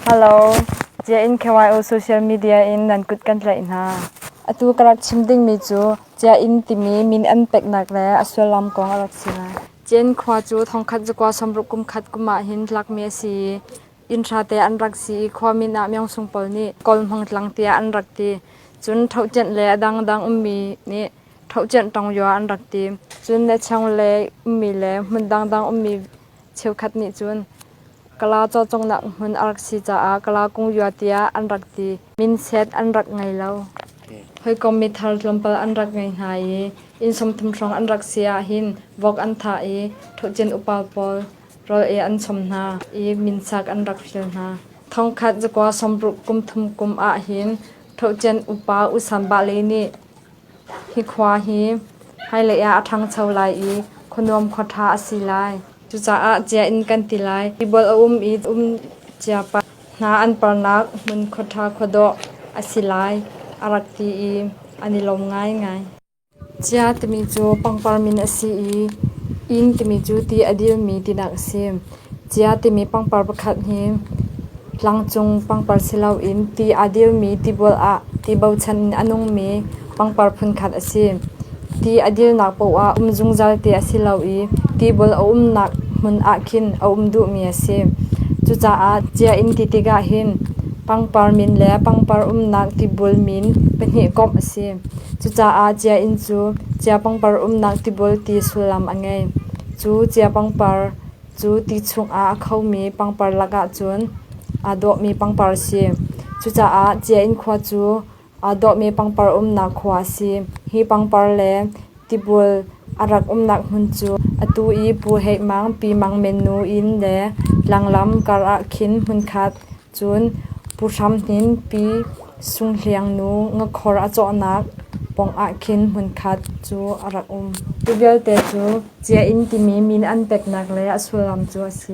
Hello, Cia in KYO social media in nan kut kan tlaih hna. Atu ka rak chim dingmi cu Cia Inn timi min an peknak le a sullam kong a rak si lai. Cien khua cu thongkhat zakua sawmruk kum khat kum ah hin tlakmi a si i inn hrate an rak si i khua min ah Myongsung pawl nih Kawlhmang tlang tiah an rak ti. Cun Thohcianh le a dangdang ummi nih Thohcianh Tongyua an rak ti. Cun Nechang le ummi le hmun dangdang ummi cheukhat nih cun Kala cawcongnak hmun a rak si caah Kala Kungyua tiah an rak ti. Minset an rak ngei lo. Hawikom mithar tlawmpal an rak ngei hna i inn 30 hrawng an rak si ahhin vok an thah i ṭhohcin upa pawl rawl ei an chom hna i minsak an rak fial hna. Thongkhat zakua sawmruk kum thum kum ahhin ṭhohcin upa U San Ba Le nih Hi khua hi hmailei ah a ṭhangcho lai i khuanuam khuaṭha a si lai. Cucaah cia in kan ti lai. Tibual a um i um cia pa hna an parnak hmun khuaṭha khuadawh a si lai, a rak ti i an i lawm ngaingai. Cia timi cu pangpar min a si i inn timi cu ti a dilmi tinak a si. Cia timi pangpar pakhat hi Tlangcung pangpar si loin ti aa dilmi tibual ah ti bochan in a nungmi pangpar phunkhat a si. Ti a dilnak paoh ah um zungzal ti a si lo i tibual a umnak hmun ah khin a um duhmi a si. Cucaah cia in ti tikah hin pangpar min le pangpar umnak tibual min pahnih komh a si. Cucaah cia inn cu cia pangpar umnak tibual ti sullam a ngei. Cu cia pangpar Cu ti chungah a khomi pangpar lakah cun aa dawhmi pangpar a si. Cucaah Cia-inn khua cu aa dawhmi pangpar umnak khua a si. Hi pangpar le tibul a rak umnak hmun cu atu i Pu Heih Mang, Pi Mang Men nu inn le tlanglam karah khin hmunkhat cun Pu Hram Hnin, Pi Sung Hliang nu ngakhor a cawhnak pawngah khin hmunkhat cu a rak um. Cu vialte cu Cia-inn timi min an peknak le a sullam cu a si.